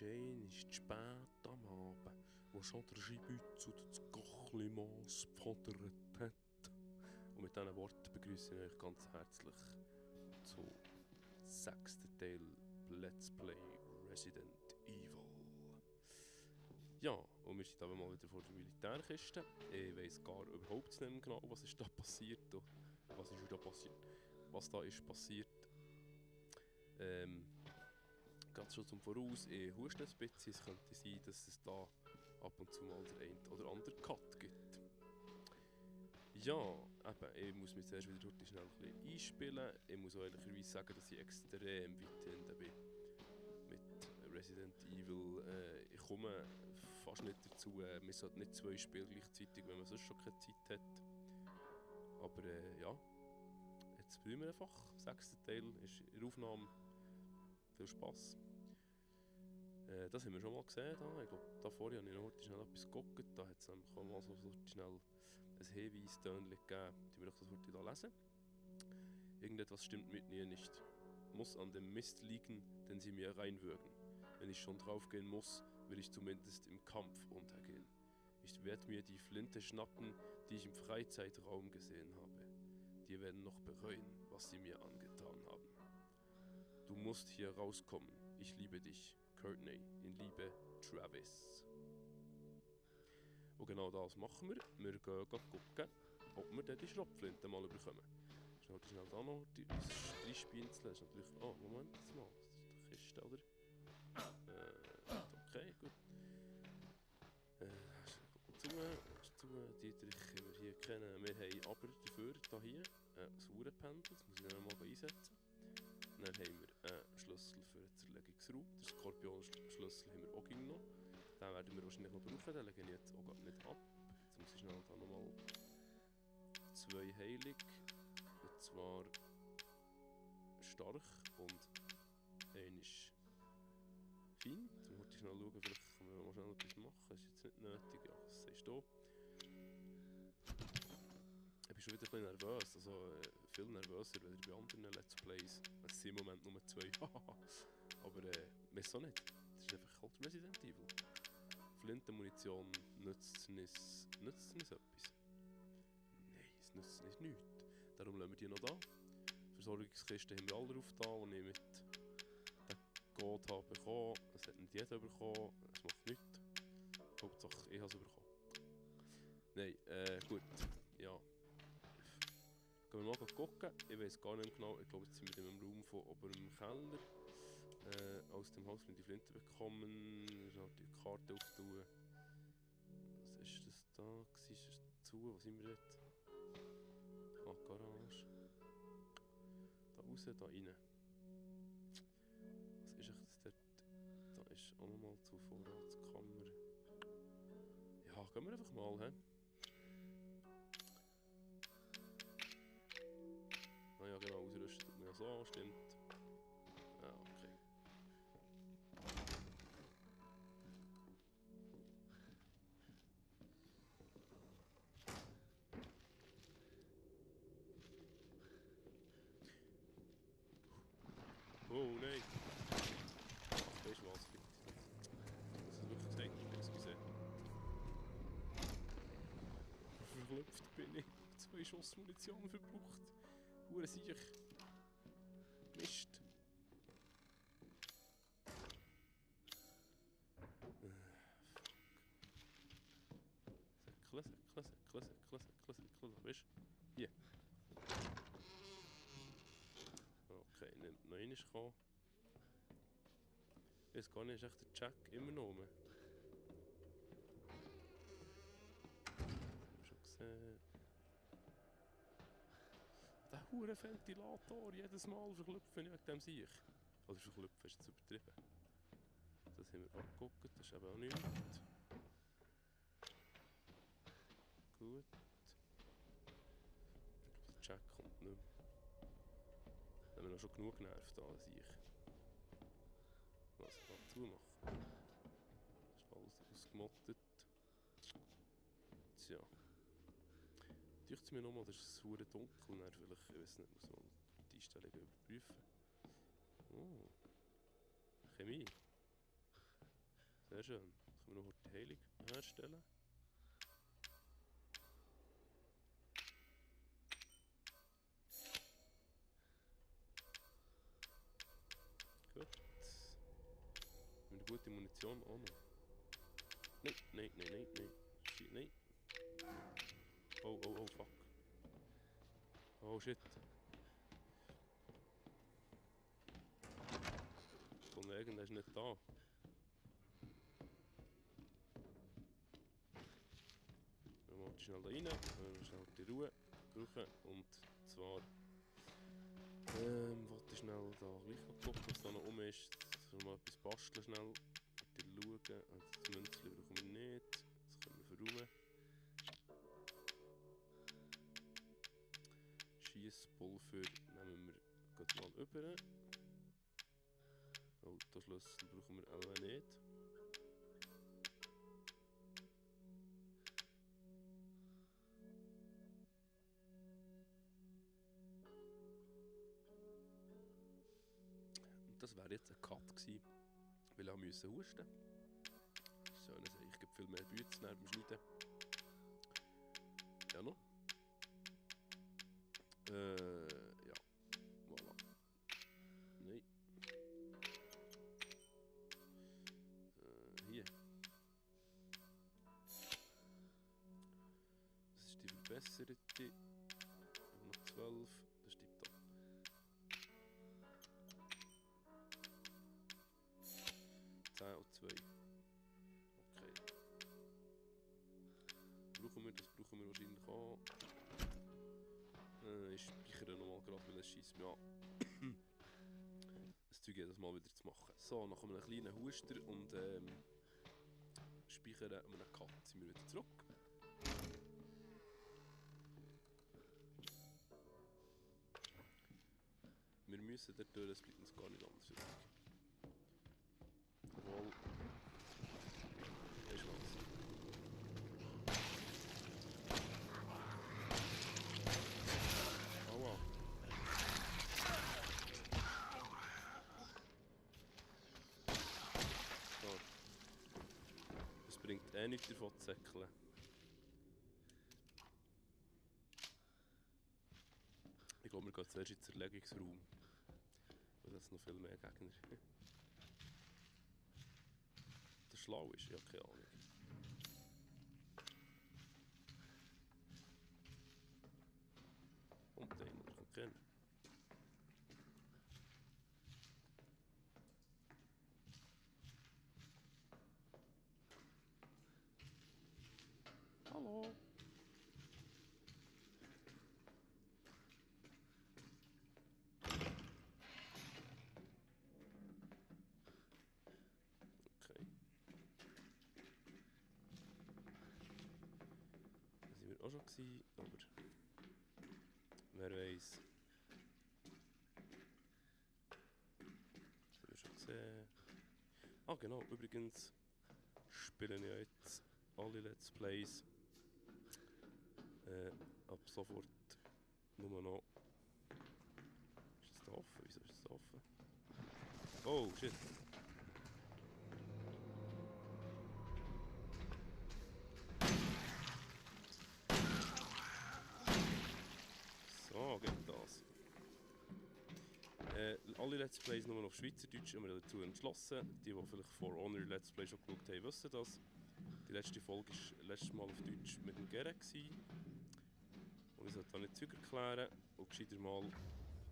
ist zu spät am Abend, wo schon der Schibütz oder das Kochlimass gefordert hat. Und mit diesen Worten begrüße ich euch ganz herzlich zum 6. Teil Let's Play Resident Evil. Ja, und wir sind aber mal wieder vor der Militärkiste. Ich weiss gar überhaupt nicht mehr genau, was ist da passiert. Was ist da passiert? Was da ist passiert. Ganz schon zum Voraus, ich huste ein bisschen. Es könnte sein, dass es da ab und zu mal der ein oder andere Cut gibt. Ja, eben, ich muss mich zuerst wieder schnell ein bisschen einspielen. Ich muss auch ehrlicherweise sagen, dass ich extrem weit hinten bin mit Resident Evil. Ich komme fast nicht dazu. Man sollte nicht 2 Spiele gleichzeitig, wenn man sonst schon keine Zeit hat. Aber ja, jetzt probieren wir einfach. 6. Teil ist in der Aufnahme. Viel Spass. Das haben wir schon mal gesehen. Da. Ich glaube, da vorher habe ich noch heute schnell etwas geguckt. Da hat es nämlich auch mal so schnell ein Hinweistönchen gegeben. Die wir das heute da lesen. Irgendetwas stimmt mit mir nicht. Muss an dem Mist liegen, den sie mir reinwürgen. Wenn ich schon draufgehen muss, will ich zumindest im Kampf untergehen. Ich werde mir die Flinte schnappen, die ich im Freizeitraum gesehen habe. Die werden noch bereuen, was sie mir angetan haben. Du musst hier rauskommen. Ich liebe dich. Courtney. In Liebe, Travis. Und genau das machen wir. Wir gehen gucken, ob wir dann die Schrotflinte mal bekommen. Schnell da noch die Spienzeln. Das ist natürlich... Oh, Moment jetzt mal. Das ist die Kiste, oder? Okay, gut. Zu Dietrich haben wir hier kennen. Wir haben aber dafür hier ein Saurenpendel. Das muss ich dann mal einsetzen. Dann haben wir einen Schlüssel für den Zerlegungsraum. Den Skorpion-Schlüssel haben wir auch noch. Den werden wir wahrscheinlich noch brauchen, den lege ich jetzt auch nicht ab. Jetzt muss ich schnell da nochmal 2 heilig. Und zwar stark und ein ist fein. Jetzt muss ich schnell schauen, vielleicht können wir mal schnell etwas machen. Das ist jetzt nicht nötig, ja, das sagst du. Ich bin schon wieder ein bisschen nervös, also viel nervöser als bei anderen Let's Plays. Es sind im Moment nur 2. Aber weiss auch nicht. Das ist einfach halt Resident Evil. Flintenmunition nützt es etwas? Nein, es nützt es nichts. Darum lassen wir die noch da. Versorgungskisten haben wir alle drauf da, die ich mit dem Code habe bekommen. Es hat nicht jeder bekommen, es macht nichts. Hauptsache ich habe es bekommen. Nein, gut. Ja. Gehen wir mal gucken. Ich weiß gar nicht genau. Ich glaube, jetzt sind wir in einem Raum von oberem Keller. Aus dem Haus die Flinte bekommen. Die Karte auftun. Was ist das da? Ist das zu? Was sind wir jetzt? Ah, Garage. Da raus, da rein. Was ist das dort? Da ist auch nochmal zur Vorratskammer. Ja, gehen wir einfach mal, hä? Ah ja, genau, ausrüsten tut man ja so, stimmt. Ja, okay. Oh nein! Weißt du was? Das ist wirklich gesagt, excuse. Verklopft bin ich. 2 Schuss Munition verbraucht. Hure sicher. Mist. Säckle. Weißt du? Hier. Okay, nicht noch einmal kommen. Ich weiß gar nicht, ist echt der Jack immer noch rum? Das haben wir schon gesehen. Der hure Ventilator, jedes Mal verklüpfen ich wegen dem Siech. Oder verklüpfen ist jetzt übertrieben. Das haben wir angeguckt, das ist eben auch nichts. Gut. Ich glaube, der Jack kommt nicht mehr. Da haben wir noch schon genug genervt, da Siech. Was kann ich zumachen? Das ist alles ausgemottet. Tja. Deucht es mir nochmal, das ist sauer dunkel. Dann vielleicht, ich weiß nicht, muss man die Einstellungen überprüfen. Oh. Chemie. Sehr schön. Jetzt können wir noch die Heilung herstellen. Gut. Eine gute Munition auch noch. Nein, nein, nein, nein, nein. Shit, nein. Oh, oh, oh, fuck. Oh, shit. Kollege, der ist nicht da. Wir machen schnell da rein, schnell die Ruhe brauchen und zwar wollte ich schnell da gleich mal gucken, was da noch rum ist. Dass wir mal etwas basteln schnell. Und schauen. Also das Münzchen brauchen wir nicht. Das können wir verräumen. Schiesspulver nehmen wir gleich mal über. Autoschlüssel brauchen wir auch nicht. Und das wäre jetzt ein Cut gewesen, weil ich musste husten. So, ich gebe viel mehr Bütze beim Schneiden. Ja noch. Ja. Voilà. Nein. Hier. Das ist die verbesserte. Noch 12. Das ist die top. 10 und 2. Okay. Brauchen wir, das brauchen wir wahrscheinlich auch. Ich speichere nochmal gerade, weil es schießt mir an. Das Zeug jedes Mal wieder zu machen. So, nach einem kleinen Huster und speichern und einem Cut sind wir wieder zurück. Wir müssen dort durch, es bleibt uns gar nicht anders übrig. Obwohl... Weisst du was? Aua. So. Es bringt eh nichts davon zu säckeln. Ich glaube, wir gehen zuerst in den Zerlegungsraum. Weil das noch viel mehr Gegner. Der schlau ist, ja, keine Ahnung. Kommt einer, der kann kennen. Hallo. Okay. Da sind wir auch schon gewesen, aber wer weiß. Das haben wir schon gesehen. Ah genau, übrigens spielen ja jetzt alle Let's Plays ab sofort nur noch... Ist das da offen? Wieso ist das da offen? Oh shit! So geht das. Alle Let's Plays nur noch auf Schweizerdeutsch haben wir dazu entschlossen. Die vielleicht For Honor Let's Play schon geschaut haben, wissen das. Die letzte Folge war letztes Mal auf Deutsch mit dem Gerrit. Und ich sollte da nicht Zeug erklären und gescheiter mal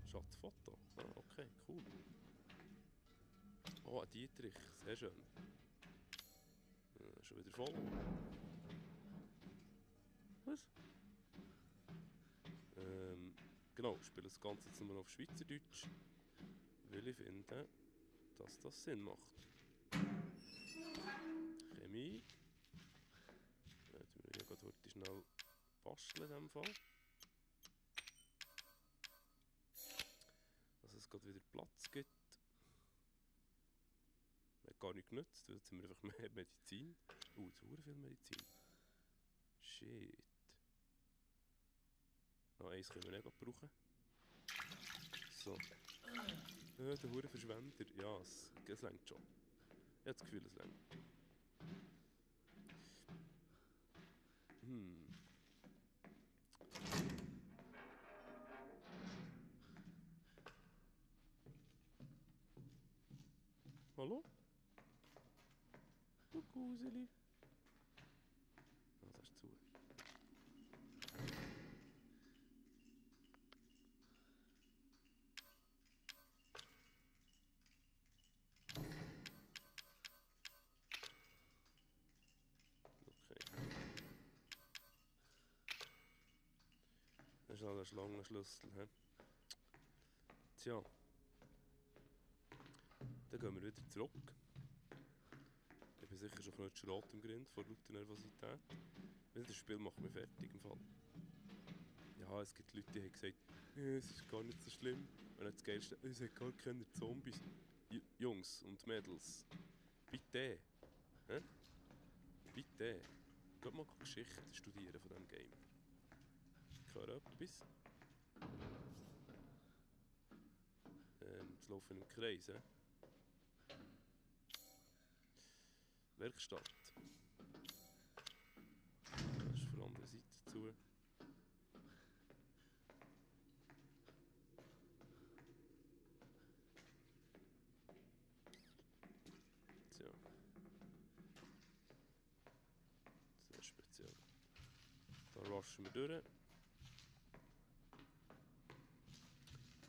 Schatzfoto. Ah, okay, cool. Oh, ein Dietrich, sehr schön. Schon wieder voll. Was? Genau, ich spiele das Ganze jetzt nur auf Schweizerdeutsch, weil ich finde, dass das Sinn macht. Chemie. Jetzt müssen wir hier gerade schnell basteln in diesem Fall. Dass es gerade wieder Platz gibt. Hat gar nicht genutzt, weil jetzt haben wir einfach mehr Medizin. Jetzt haben wir viel Medizin. Shit. Noch eins können wir nicht brauchen. So. Der hure Verschwender. Ja, es reicht schon. Ich habe das Gefühl, es reicht. Hm. Hallo? Du Kuseli. Ah, das ist zu. Okay. Das ist noch ein Schlangenschlüssel, hä? Tja. Dann gehen wir wieder zurück. Ich bin sicher schon von heute Schrot im Grind, vor lauter Nervosität. Das Spiel macht mich fertig im Fall. Ja, es gibt Leute, die haben gesagt, es ist gar nicht so schlimm. Und dann das Geilste, es hat gar keine Zombies. Jungs und Mädels, bitte. Hä? Bitte. Geht mal Geschichte studieren von diesem Game. Ich höre etwas. Jetzt laufen im Kreis. Werkstatt. Das ist von der anderen Seite zu. Tja. Sehr speziell. Da rushen wir durch.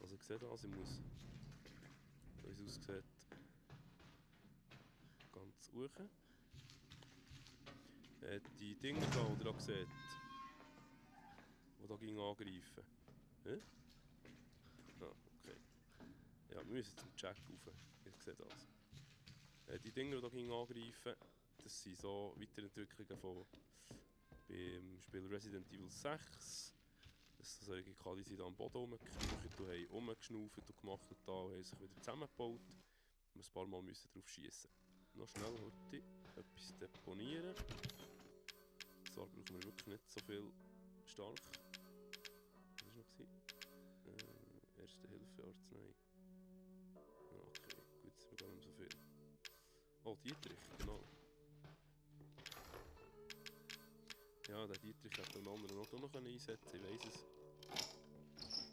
Also ich sehe das, ich muss, wie es aussieht, ganz hoch. Die Dinger da, die ihr da seht, die da gingen angreifen. Hä? Ah, okay. Ja, wir müssen zum Check rauf. Ich sehe das. Die Dinger, die da gingen angreifen, das sind so Weiterentwicklungen von beim Spiel Resident Evil 6. Das sind solche Kali, die da am Boden rumgeknüchelt und haben rumgeschnauft und gemacht und da und haben sich wieder zusammengebaut. Wir ein paar Mal müssen drauf schießen. Noch schnell heute etwas deponieren. Zwar brauchen wir wirklich nicht so viel stark. Was war noch? Erste Hilfe, Arznei. Ah, okay, gut, es ist gar nicht so viel. Oh, Dietrich, genau. Ja, der Dietrich hätte den anderen auch noch einsetzen können, ich weiss es.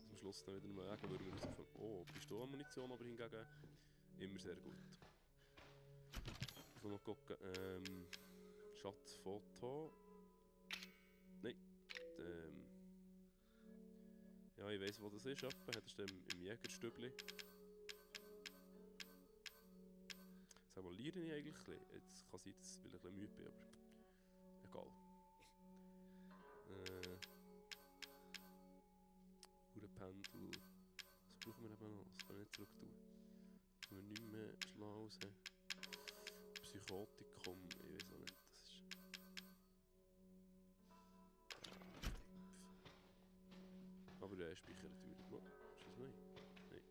Am Schluss dann wieder mal sagen, würden wir rauskommen. Oh, Pistolenmunition aber hingegen immer sehr gut. Ich will noch gucken, Schatzfoto. Nein. Ja, ich weiss, wo das ist. Das ist im Jägerstübli. Jetzt evaluiere ich eigentlich ein bisschen. Jetzt kann sein, dass ich ein bisschen müde bin, aber egal. Uhrenpendel. Was brauchen wir eben noch? Das kann ich nicht zurück tun. Wenn wir nicht mehr schlau sind. Psychotikum, ich weiß auch nicht. Das ist. Aber der Speicher natürlich. Oh, ist das neu? Nein.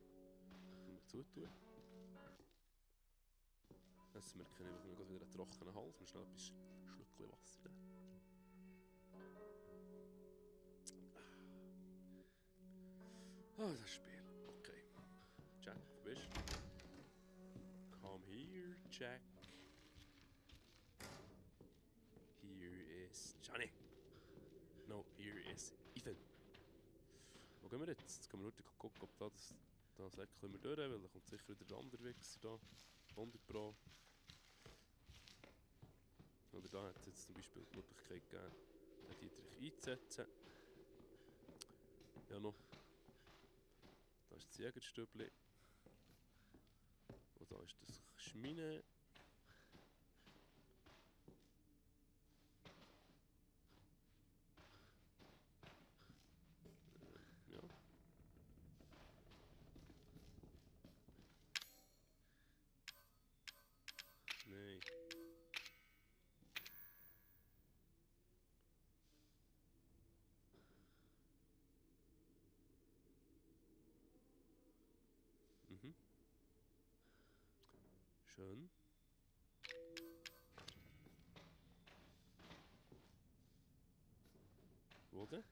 Können wir zutun? Das merke ich, wir wieder einen trockenen Hals. Wir schnell etwas Schlückchen Wasser nehmen. Ah, das Spiel. Okay. Jack, wo bist du? Come here, Jack. Here is Johnny. No, here is Ethan. Wo gehen wir jetzt? Jetzt gehen wir nur gucken, ob da säckeln wir durch, weil da kommt sicher wieder der andere Wichser da. 100 Pro. Oder da hat es jetzt zum Beispiel die Möglichkeit gegeben, den Dietrich einzusetzen. Ja noch. Da ist das Jägerstübli. Und da ist das Schmine. Ja. Nein. Mhm. Schön. Wo denn?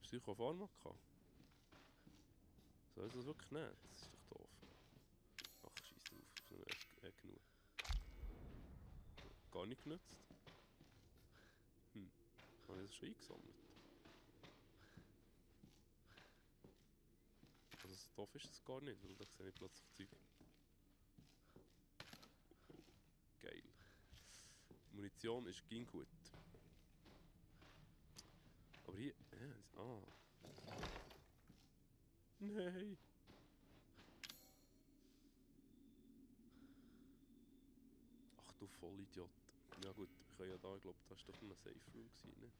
Psychopharmaka? Soll ich das wirklich nicht? Das ist doch doof. Ach gar nicht genutzt. Habe ich das schon eingesammelt? Also so doof ist es gar nicht, weil da sehe ich plötzlich Zeug. Geil. Munition ist ging gut. Aber hier... Nein! Ach du Vollidiot. Ja gut, wir können ja da, ich glaube, das war doch ein Safe Room gewesen, ne?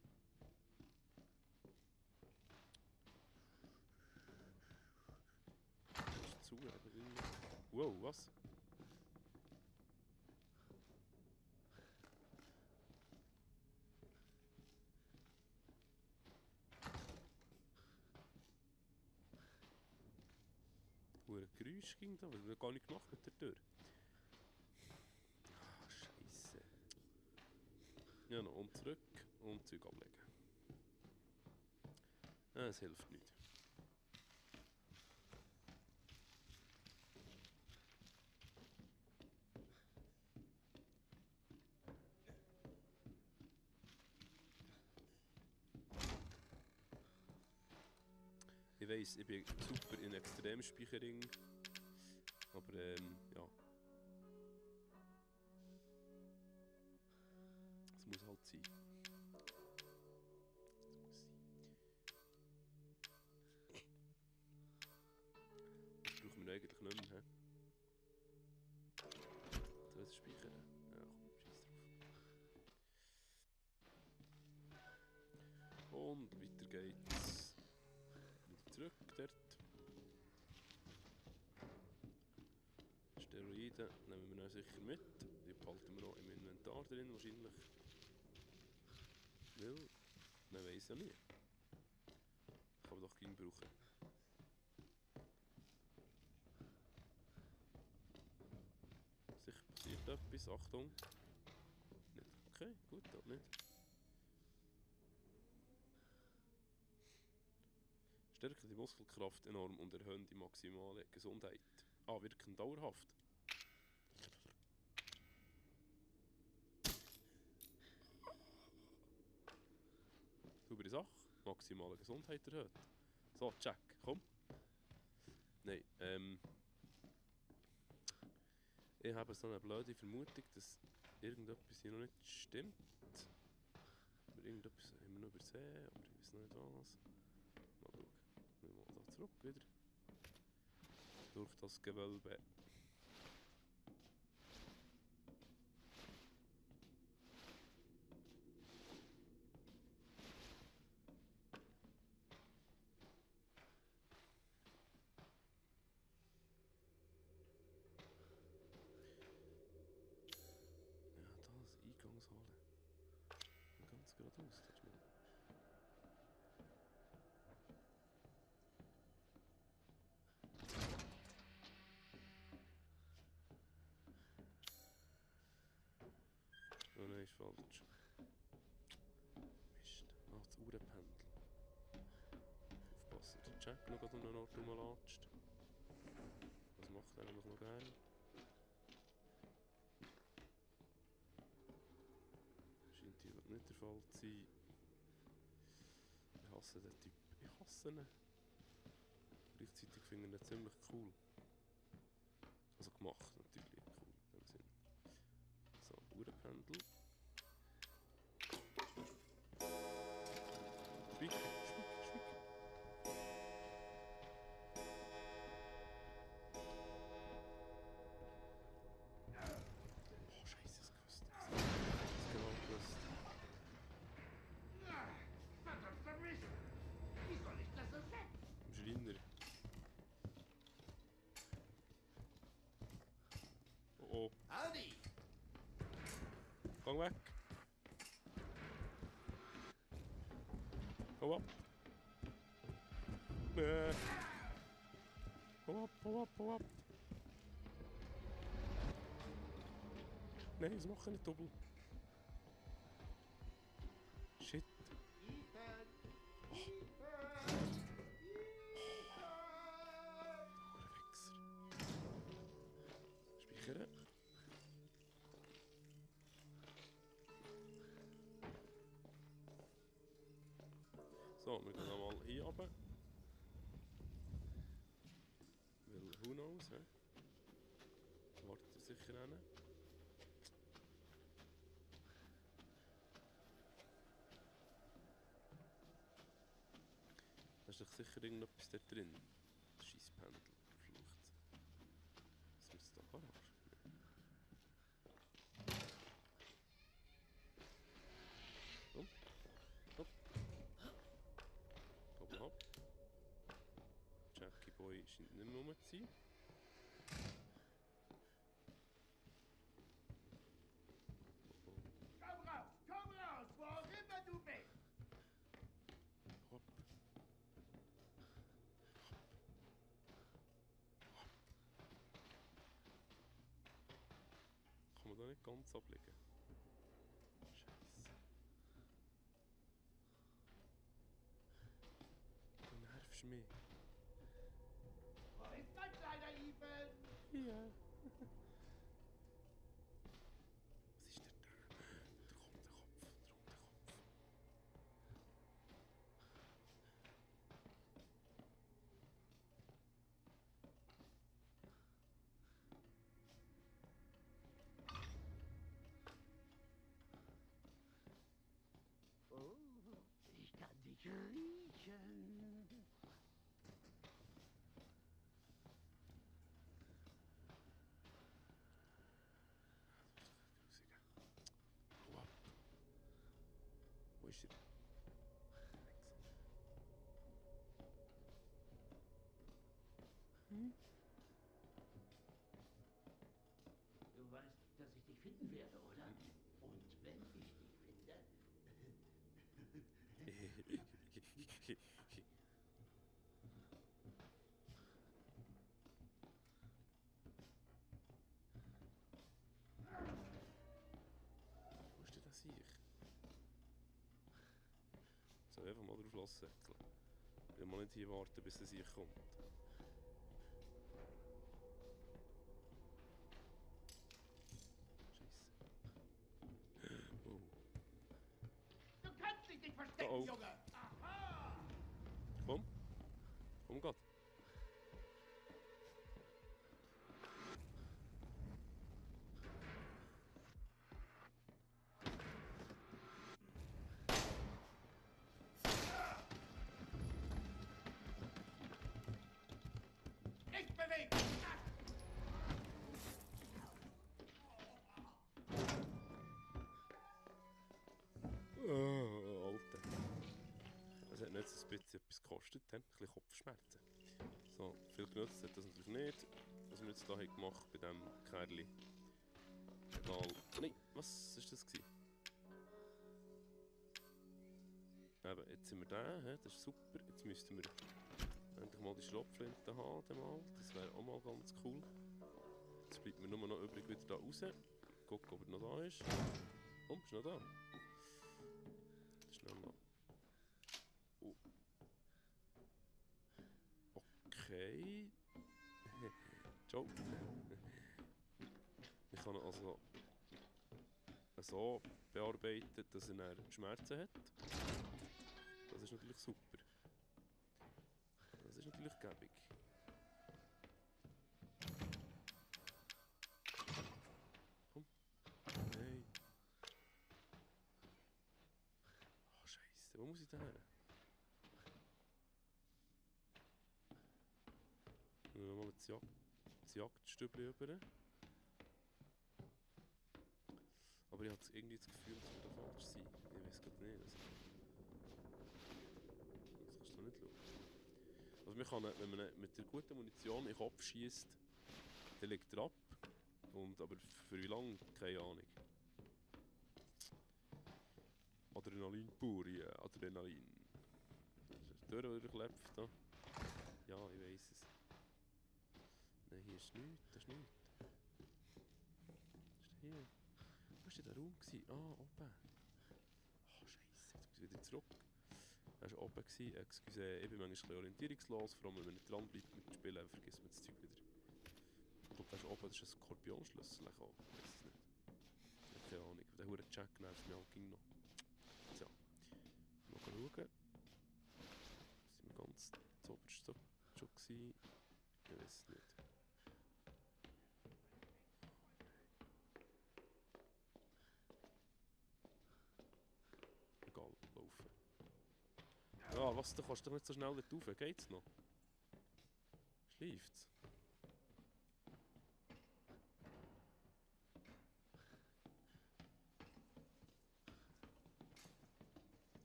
Das ist zu, aber irgendwie... Wow, was? Ein Geräusch ging da, was haben wir gar nicht gemacht mit der Tür. Ah, Scheisse. Ja, noch und zurück und Zeug ablegen. Es hilft nicht. Ich weiss, ich bin super in Extremspeicherung. Aber ja. Es muss halt sein. Das brauchen wir eigentlich nicht mehr. Das speichern. Ja, komm, scheiß drauf. Und weiter geht's. Wieder zurück dort. Steroide nehmen wir dann sicher mit. Die behalten wir noch im Inventar drin wahrscheinlich. Weil, man weiss ja nie. Kann man doch gegen brauchen. Sicher passiert etwas, Achtung. Nicht. Okay, gut, das nicht. Stärken die Muskelkraft enorm und erhöhen die maximale Gesundheit. Ah, wirken dauerhaft. Saubere Sache. Maximale Gesundheit erhöht. So, check, komm. Nein, ich habe so eine blöde Vermutung, dass irgendetwas hier noch nicht stimmt. Aber irgendetwas haben wir noch übersehen, aber ich weiß nicht was. Mal schauen. Wir mal da zurück wieder. Durch das Gewölbe. Eingangshalle. Ganz geradeaus, das mal. Oh nein, ist falsch. Mist. Ah, das Uhrenpendel. Aufpassen, der Jack noch gerade um den Ort rumlatscht. Was macht er nämlich noch gerne? Scheint hier nicht der Fall zu sein. Ich hasse den Typ. Ich hasse ihn. Gleichzeitig finde ich ihn ziemlich cool. Also gemacht natürlich, cool in dem Sinn. So, Uhrenpendel. Schwieg, schwieg, schwieg. Oh, scheiße, das gewusst. Das genau gewusst. Verdammter Mist! Wie soll ich das ersetzen? Im Schreiner. Oh oh. Howdy! Gang weg. Hau ab. Hau ab, hau ab, hau ab. Nein, das mache ich nicht doppelt. Shit. Ethan! Oh. Ethan! Wichser. Speichern. So, wir gehen nochmal hier runter. Weil, who knows, hä? Wartet er sicher hin. Da ist doch sicher irgendetwas da drin. Das Scheisspendel. Verflucht. Was müsste da Garage? Komm. Hopp. Komm, hopp. Jackie Boy scheint nicht mehr rum zu sein. Komm raus, wo auch immer du bist! Hopp. Kann man da nicht ganz ablegen? Scheiße. Du nervst mich. Wo ist mein kleiner Ivan? Ja. Was ist denn da? Da kommt der Kopf. Da kommt der Kopf. Oh, ich kann dich riechen. Hau ab. Wo ist der? Hm? Du weißt, dass ich dich finden werde, oder? Und wenn ich dich finde... Wo ist denn das hier? So, einfach mal drauf lossäckeln. Ich will mal nicht hier warten, bis es hier kommt. Scheiße. Oh. Du kannst dich nicht Da verstecken, auch. Junge! Aha! Komm. Komm grad. Nicht bewegen! Alter. Es hat nicht so ein bisschen etwas gekostet, ein bisschen Kopfschmerzen. So, viel genutzt hat das natürlich nicht, was wir jetzt hier haben gemacht bei diesem Kerli. Egal. Nein, was war das gewesen? Eben, jetzt sind wir da, das ist super. Jetzt müssten wir endlich mal die Schrotflinte haben. Das wäre auch mal ganz cool. Jetzt bleibt mir nur noch übrig wieder da raus. Gucken, ob er noch da ist. Oh, ist noch da. Schnell mal. Oh. Okay. Ciao. Ich kann ihn also so bearbeiten, dass er dann Schmerzen hat. Das ist natürlich super. Das ist natürlich gäbig. Komm. Nein. Oh, Scheiße. Wo muss ich denn her? Nochmal das Jagdstübli rüber. Aber ich habe irgendwie das Gefühl, dass wir da falsch sind. Ich weiß gerade nicht. Das kannst du nicht schauen. Also man kann, wenn man mit der guten Munition in den Kopf schießt, dann liegt er ab. Aber für wie lange? Keine Ahnung. Adrenalin pur, ja. Adrenalin. Das ist der Tür, der durchläuft da. Ja, ich weiss es. Nein, hier ist nichts. Das ist nichts. Was ist hier? Wo war der Raum? Ah, oben. Oh, Scheiße. Jetzt muss ich wieder zurück. Er war oben. Excuse, ich bin manchmal ein bisschen orientierungslos. Vor allem, wenn man nicht dran bleibt mit dem Spielen, vergisst man das Zeug wieder. Ich glaube, das ist oben. Das ist ein Skorpionschlüssel. Ich weiß es nicht. Ich habe keine Ahnung. Der hure Jack nervt mich auch ging noch. So. Mal schauen. das oberste so schon gewesen? Ich weiß es nicht. Egal, laufen. Ja, was, du kannst doch nicht so schnell dort rauf. Geht's noch? Schläft's?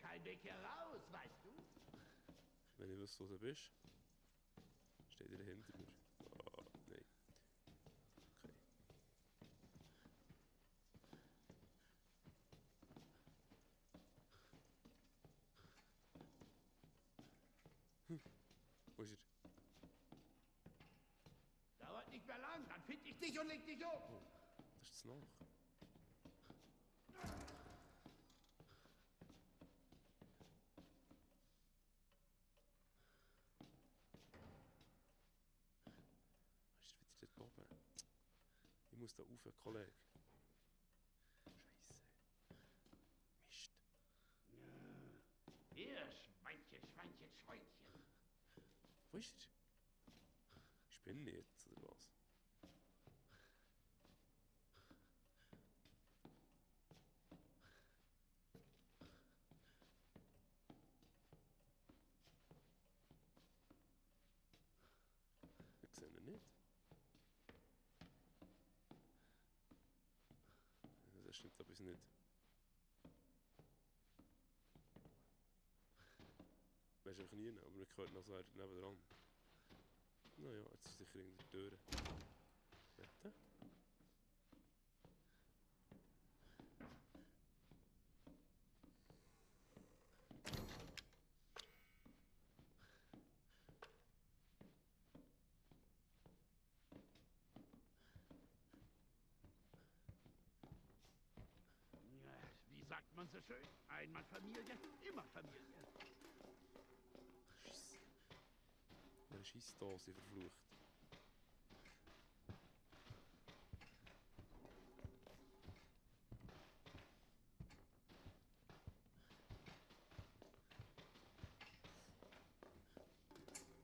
Kein Weg heraus, weißt du? Wenn ich wüsste, wo du bist, steht ihr hinter mir. Ah, nein. Okay. Wo ist er? Dauert nicht mehr lang, dann find ich dich und leg dich um. Oh, das ist das nach. Ist er wieder dort oben? Ich muss da rauf, Kollege. Scheiße. Mist. Hier, Schweinchen, Schweinchen, Schweinchen. Wo ist er? Ich bin nicht, oder was? Ich sehe ihn nicht. Das stimmt etwas nicht. Weisst einfach nie, aber wir hört noch so nebenan. Naja, jetzt ist sicher in der Tür. Warte. Ja, wie sagt man so schön? Einmal Familie, immer Familie. Scheiße. Wer schießt da, sie verflucht.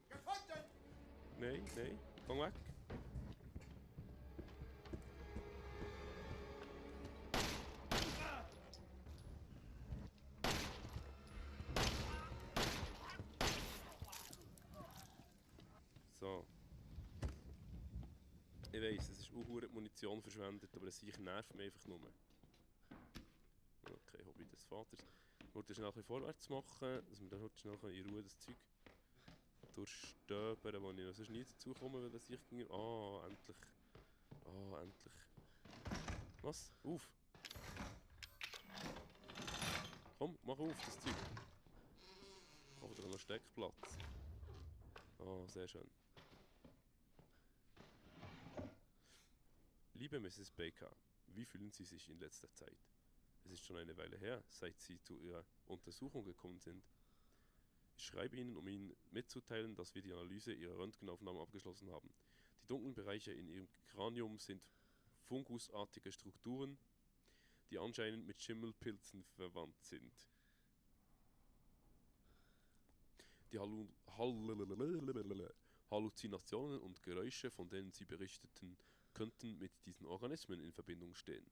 Gefunden! Nein, nein, komm weg. So. Ich weiss, es ist auch verdammt Munition verschwendet, aber es sicher nervt mich einfach nur. Okay, Hobby des Vaters. Ich wollte schnell ein bisschen vorwärts machen, dass wir dann heute schnell in Ruhe das Zeug durchstöbern, wo ich noch sonst nie dazu komme, weil das ich ging. Ah, endlich. Ah, endlich. Was? Auf! Komm, mach auf, das Zeug. Oder noch Steckplatz. Ah, sehr schön. Liebe Mrs. Baker, wie fühlen Sie sich in letzter Zeit? Es ist schon eine Weile her, seit Sie zu Ihrer Untersuchung gekommen sind. Ich schreibe Ihnen, um Ihnen mitzuteilen, dass wir die Analyse Ihrer Röntgenaufnahmen abgeschlossen haben. Die dunklen Bereiche in Ihrem Kranium sind fungusartige Strukturen, die anscheinend mit Schimmelpilzen verwandt sind. Die Halluzinationen und Geräusche, von denen Sie berichteten, könnten mit diesen Organismen in Verbindung stehen.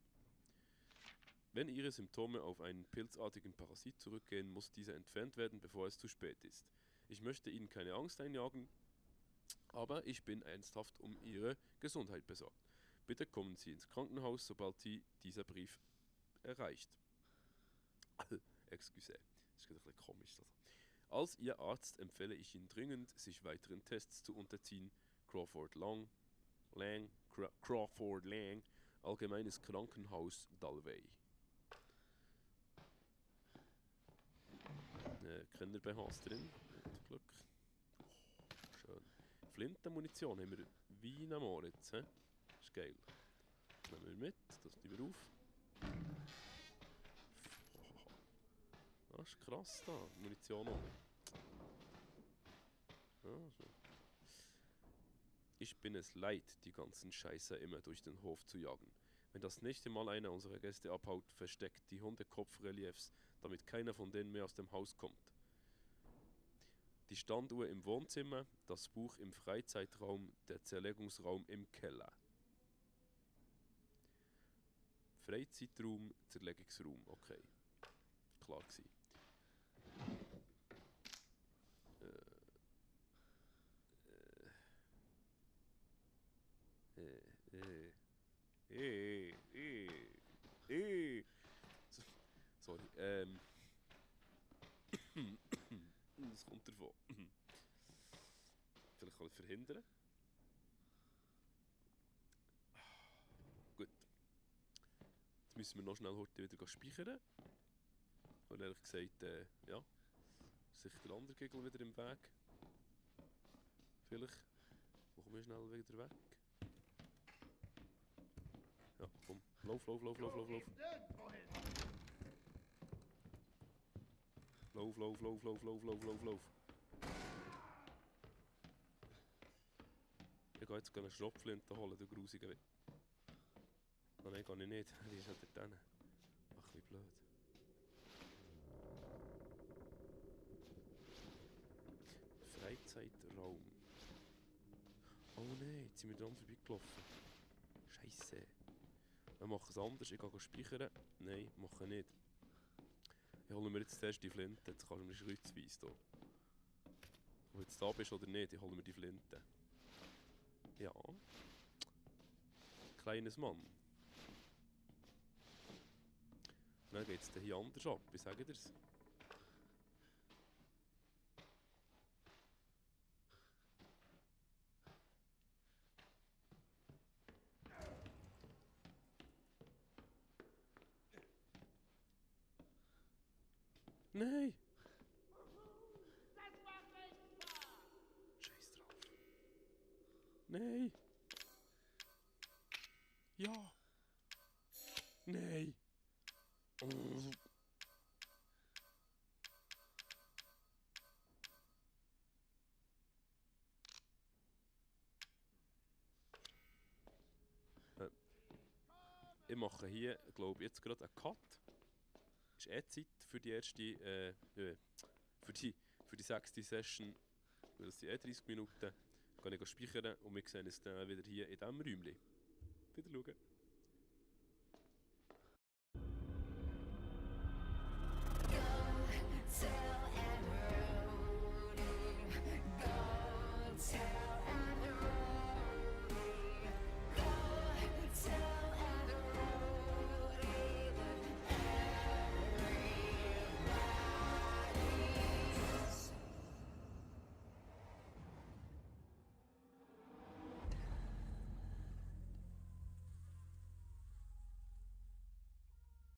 Wenn Ihre Symptome auf einen pilzartigen Parasit zurückgehen, muss dieser entfernt werden, bevor es zu spät ist. Ich möchte Ihnen keine Angst einjagen, aber ich bin ernsthaft um Ihre Gesundheit besorgt. Bitte kommen Sie ins Krankenhaus, sobald Sie dieser Brief erreicht. Excuse, das ist ein bisschen komisch. Also. Als Ihr Arzt empfehle ich Ihnen dringend, sich weiteren Tests zu unterziehen. Crawford Lang, Allgemeines Krankenhaus Dalvey. Kinder-BHs drin, mit Glück. Oh, schön. Flintenmunition haben wir wie am Moritz, he? Das ist geil. Das nehmen wir mit, das nehmen wir auf. Oh, das ist krass da, Munition auch. Ja, so. Ich bin es leid, die ganzen Scheißer immer durch den Hof zu jagen. Wenn das nächste Mal einer unserer Gäste abhaut, versteckt die Hundekopf-Reliefs, damit keiner von denen mehr aus dem Haus kommt. Die Standuhr im Wohnzimmer, das Buch im Freizeitraum, der Zerlegungsraum im Keller. Freizeitraum, Zerlegungsraum, okay. Klar gewesen. Sorry, das kommt davon. Vielleicht kann ich verhindern. Gut. Jetzt müssen wir noch schnell heute wieder speichern. Und ehrlich gesagt, ja, ist sicher der andere Gegel wieder im Weg. Vielleicht machen wir schnell wieder weg. Ja, komm. Lauf. Lauf. Ich gehe jetzt eine Schrotflinte holen, du Grusiger. Oh nein, kann ich nicht. Die ist halt dort hinten. Ach, wie blöd. Freizeitraum. Oh nein, jetzt sind wir dran vorbeigelaufen. Scheisse. Wir machen es anders, ich gehe speichern. Nein, mache ich nicht. Ich hole mir jetzt zuerst die Flinte, jetzt kannst du mir schrittweise hier. Ob du jetzt da bist oder nicht, ich hole mir die Flinte. Ja. Kleines Mann. Dann geht es hier anders ab, ich sage dir's. Nein! Scheiß drauf. Nein! Ja! Nein! Oh. Ich mache hier, glaube ich, jetzt gerade einen Cut. Ist Zeit für die erste, für die 6. Session, weil es sind 30 Minuten, kann ich speichern und wir sehen uns dann wieder hier in diesem Räumchen. Wieder schauen.